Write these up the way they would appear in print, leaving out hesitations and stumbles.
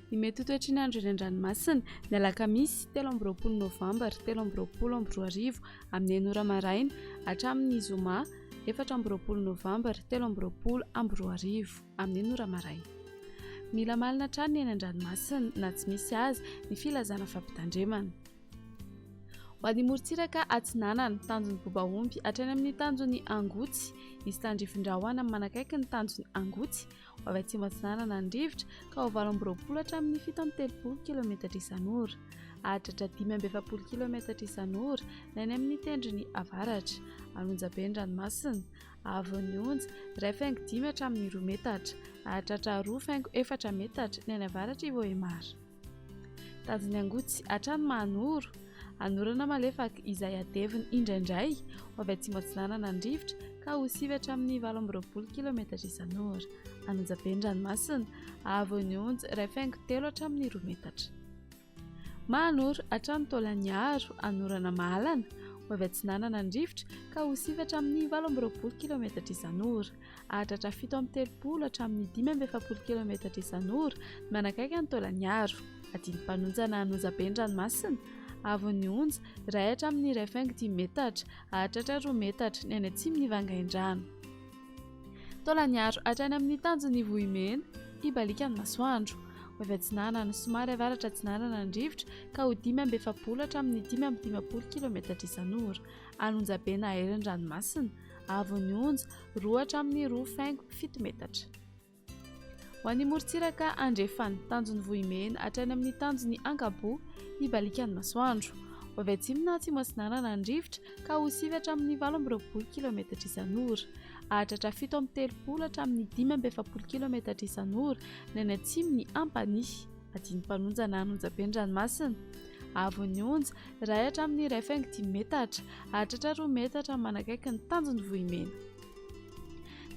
Ny mety ho toetry ny andro eny an-dranomasina, ny alakamisy 23 novambra 2023 amin'ny enina ora maraina hatramin'ny zoma 24 novambra 2023 amin'ny enina ora maraina. Mila malina hatrany ny eny an-dranomasina na tsy misy aza ny filazana fampitandremana. Ho an'ny morontsiraka atsinanana, tanjon'ny Bobaomby hatrany amin'ny tanjon'ny Angotsy, hisy tandrifin-drahona manakaiky ny tanjon'ny Angotsy, ho avy atsimo atsinanana ny rivotra ka ho 28 hatramin'ny 37 kilometatra isan'ora. Hahatratra 45 kilometatra isan'ora ny any amin'ny tendrony avaratra. An'Onjabe ny ranomasina. Haavon'ny onja, 1,5 hatramin'ny 2 metatra. Hahatratra 2,4 metatra ny any avaratr'i Vohemar. Tanjon'ny Angotsy hatrany Mahanoro. Anorana malefaka izay hatevina indraindray ho avy atsimo atsinanana ny rivotra ka ho sivy hatramin'ny 28 kilometatra isan'ora. An'Onjabe ny ranomasina, haavon'ny onja 1,3 hatramin'ny 2 metatra. Mahanoro hatrany Taolagnaro, anorana mahalana, ho avy atsinanana ny rivotra ka ho sivy hatramin'ny 28 kilometatra isan'ora. Hahatratra 37 hatramin'ny 45 kilometatra isan'ora ny manakaiky an'i Taolagnaro. Adin'ny-mpanonja na Anonjabe ny ranomasina, haavon'ny onja, iray hatramin'ny 1,5 metatra, hahatratra 2 metatra ny any atsimon'i Vangaindrano. Taolagnaro hatrany amin'ny tanjon'i Vohimena, hibaliaka ny masoandro. Ho avy atsinanana, somary avaratra atsinanana ny rivotra ka ho 45 hatramin'ny 55 kilometatra isan'ora. An'Onjabe na Aery ny ranomasina, haavon'ny onja, 2 hatramin'ny 2,7 metatra. Ho an'ny morontsiraka andrefana, tanjon'i Vohimena hatrany amin'ny tanjon'i Ankaboa, hibaliaka ny masoandro. Ho avy atsimo na atsimo atsinanana ny rivotra ka ho sivy hatramin'ny 28 kilometatra isan'ora. Hahatratra 37 hatramin'ny 45 kilometatra isan'ora ny any atsimon'i Ampanihy. Adin'ny-mpanonja na an'Onjabe ny ranomasina. Haavon'ny onja, iray hatramin'ny 1,5 metatra. Hahatratra 2 metatra manakaiky ny tanjon'i Vohimena.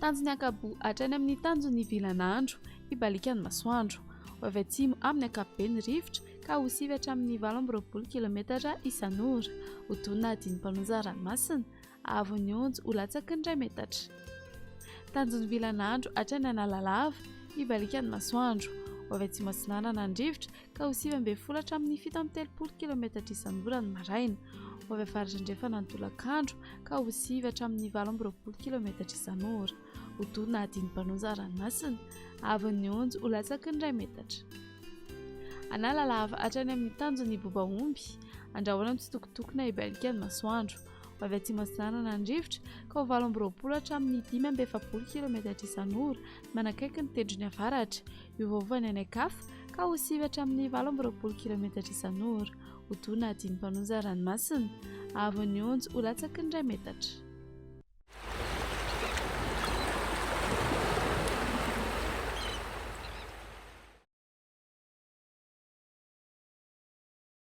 Tanjon'ny Ankaboa hatrany amin'ny tanjon'ny Vilanandro, hibaliaka ny masoandro. Ho avy atsimo amin'ny ankapobeny ny rivotra ka ho sivy hatramin'ny 28 kilometatra isan'ora. Ho tonona adin'ny-mpanonja ranomasina, haavon'ny onja ho latsaky ny iray metatra. Tanjon'ny Vilanandro hatrany Analalava, hibaliaka ny masoandro. Ho avy atsimo atsinanana ny rivotra ka ho 19 hatramin'ny 37 kilometatra isan'ora ny maraina. Ho avy avaratra andrefana ny tolakandro ka ho sivy hatramin'ny 28 kilometatra isan'ora. Ho dona adin'ny mpanonja ranomasina, haavon'ny onja ho latsaky ny iray metatra. Analalava hatrany amin'ny tanjon'ny Bobaomby, andrahona mitsitokotoko na hibalika ny masoandro. Ho avy atsimo atsinanana ny rivotra ka ho 28 hatramin'ny 45 kilometatra isan'ora manakaiky ny tendrony avaratra. Hiovaova ny any an-kafa ka ho sivy hatramin'ny 28 kilometatra isan'ora. Ho dona adin'ny mpanonja ranomasina, haavon'ny onja ho latsaky ny iray metatra.